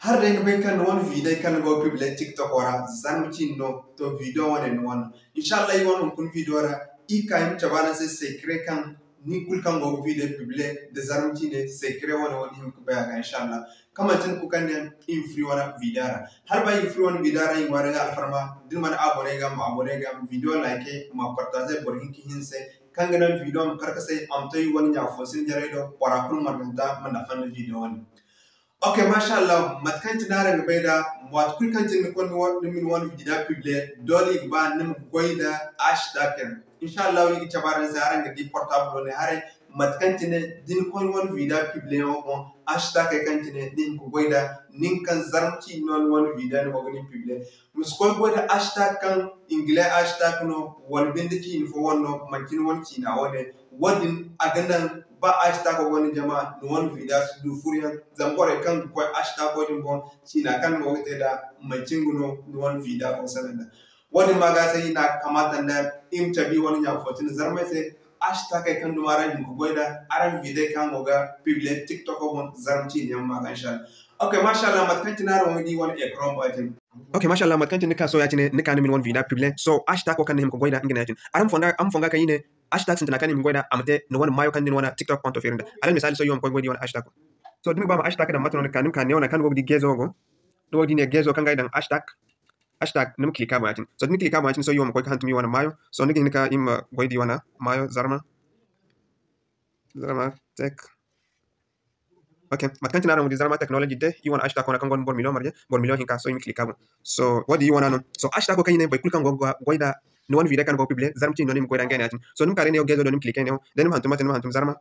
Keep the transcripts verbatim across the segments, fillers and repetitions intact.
Hala day ni bay kaŋ ni wane video kaŋ ni go ga publier TikTok ra, zarma ciine no, to video wane ni wane no. Inshallah, iri wane hunkuna video ra, iri ka iri ma cabe araŋ se secret kaŋ ni kulu kaŋ go ga video publier nda zarma ciine secret wane, wo ni hima ga bay a ga inshallah. Kaŋ manti ni kulu kaŋ ne iri ma furo iri wane video ra. Hala ba iri ga furo iri wane video ra, iri ŋwaaray ga alfarma, da ni mana abonné ga, ma abonné ga, ma video like, ma partager boro hinka hinza se, kaŋ ga naŋ video ma kar ga say, a ma to iri wane ɲa fo sinda jarey do, bora kulu marganta ma nafa nda video wane. Ok, mashallah, mate kaŋ cine araŋ ga bay da, waati kulu kaŋ cine ni koy ni wa-, ni ma ni wane video publier, doole i ga ba ni ma goy da hashtag yaŋ. Inshallah, i ga cabe araŋ se, araŋ ga di portable ne haray, mate kaŋ cine da ni koy ni wane video publier yaŋo boŋ, hashtag kaŋ cine ni hin ga goy da, nin kaŋ zarma ciine no ni wane video ni go ga ni publier. Ma si koy goy da hashtag kaŋ English hashtag no, wala binde ciine fo wane no, manti ni wane ciina wane. Wo-din, a ga naŋ ba hashtag go ni jama, ni wane video si du furoyaŋ. Zama borey kaŋ ga koy hashtag din boŋ, ciina kaŋ ni go ga te nd'a, manti nga no ni wane video fo salaŋ nd'a. Wo-din ma ga se, iri na a kamaata nda iri ma cabe iri wane ɲa fo cine zarmey se, hashtag kaŋ duma ra i hin ga goy nd'a, araŋ video kaŋ go ga publier TikTok boŋ, zarma ciine yaŋ ma ga, inshallah. Ok, mashallah, mate kaŋ cine araŋ go ga di wane écran boŋ ya-cine. Ok, mashallah, mate kaŋ cine ni ka sohõ ya-cine, ni ka ni ma ni wane video publier. So, hashtag wo kaŋ ni hima ga goy nd'a, nga no ya-cine. Araŋ fonda, araŋ fonda kaŋ iri ne, hashtag sintina kaŋ ni hima ga goy nd'a, a ma te ni wane maayo kaŋ ni wane TikTok compte feeri nd'a. Alal misaali, sohõ iri wo ma koy goy da iri wane hashtag wo. So, da ni ga ba ma hashtag daŋ, mate no ni ga ka, ni ma ka neewo nangu kaŋ ni go ga di geezo wo go. Ni go ga di ne geezo kaŋ ga i daŋ hashtag, hashtag, ni ma click a boŋ ya-cine. So, da ni click a boŋ ya-cine, sohõ iri wo ma koy ga hantum iri wane maayo. So, ni ga hin ga ka iri ma goy da iri wane maayo, zarma, zarma tech. Ok, mate kaŋ cine araŋ ga di, zarma technology day, iri wane hashtag wane kaŋ gonda boro million marje, boro million hinka, so iri ma click a boŋ. So, wo-din iri wane no. So, hashtag kaŋ iri ne, boro kulu kaŋ go ga goy nd'a, ni wane video kaŋ ni go ga publier, zarma ciine no ni ma goy nd'a, nga ne ya-cine. So, ni ma ka day neewo geezo do, ni ma click neewo, da ni ma hantum mate, ni ma hantum zarma.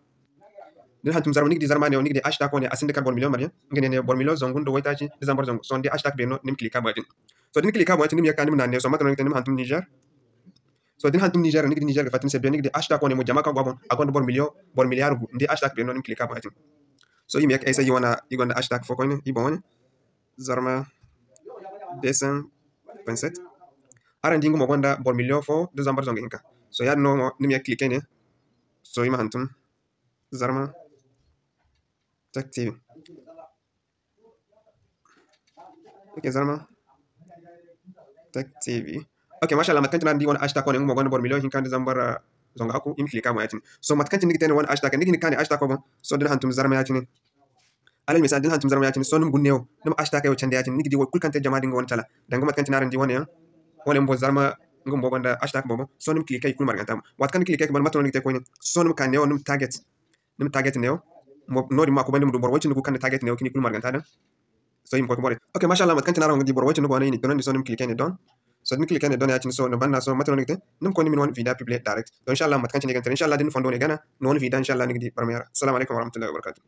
Da ni hantum zarma, ni ga di zarma neewo, ni ga di hashtag wane, a sinda kala boro million marje, nga ne, ne boro million zangu nda waytaaci, da zambar zangu. So, ni di hashtag beeri no, ni ma click a boŋ ya-cine. So, da ni click a boŋ ya-cine, ni ma ye ga ka ni ma naŋ neewo, so, mate no ni ga te, ni ma hantum Niger. So, da ni hantum Niger, ni ga di Niger ga fatta ni se beene, ni ga di hashtag wane mo, jama kaŋ go a boŋ, a gonda boro million, boro milliard gu, ni di hashtag beene no, ni ma click a boŋ ya-cine. So, iri ma ye ga ay se, iri wane, iri gonda hashtag fo koyne, iri boŋ wane, zarma deux cent vingt-sept. Araŋ di nga mo gonda boro million fo da zambar zangu hinka. So, ya-din no mo, ni ma ye ga click ne. So, iri ma hantum zarma tech T V. Ok, zarma tech T V. Ok, mashallah, mate kaŋ cine araŋ di wane hashtag wane, nga mo gonda boro million hinka nda zambar, ah, zangu aku, iri ma click a boŋ ya-cine. So, mate kaŋ cine ni ga te ni wane hashtag, ni ga hin ga ka ni hashtag wo boŋ. So, da ni hantum zarma ya-cine. Alal misaali, da ni hantum zarma ya-cine, so, ni ma guna neewo, ni ma hashtag wo candi ya-cine, ni ga di wo kulu kaŋ te jama din ga wane tala. Danga mate kaŋ cine araŋ di wane yaŋ, wane bumbo zarma, nga bumbo gonda hashtag boobo, so, ni ma click i kulu marganta boŋ. Waati kaŋ ni click i ga ban, mate no ni ga te koyne, so, ni ma ka neewo, ni ma target. Ni ma target neewo. Mo, noodin ma kubandi ma du boro way cindi gu kaŋ ni target neewo, ka ni kulu marganta daŋ. So, iri ma koy ka borey. Ok, mashallah, mate kaŋ cine araŋ ga di boro way cindi go no, i na i tunandi, so, ni ma click ne done. So, da ni click ne done ya-cine, so, ni banna, so, mate no ni ga te? Ni ma koy ni ma ni wane video publier direct. To, inshallah, mate kaŋ cine i ga ni te, inshallah, da ni fondo ne gana, ni wane video, inshallah, ni ga di barmay ra. Assalamu alaikum warahmatullahi wabarakatuh.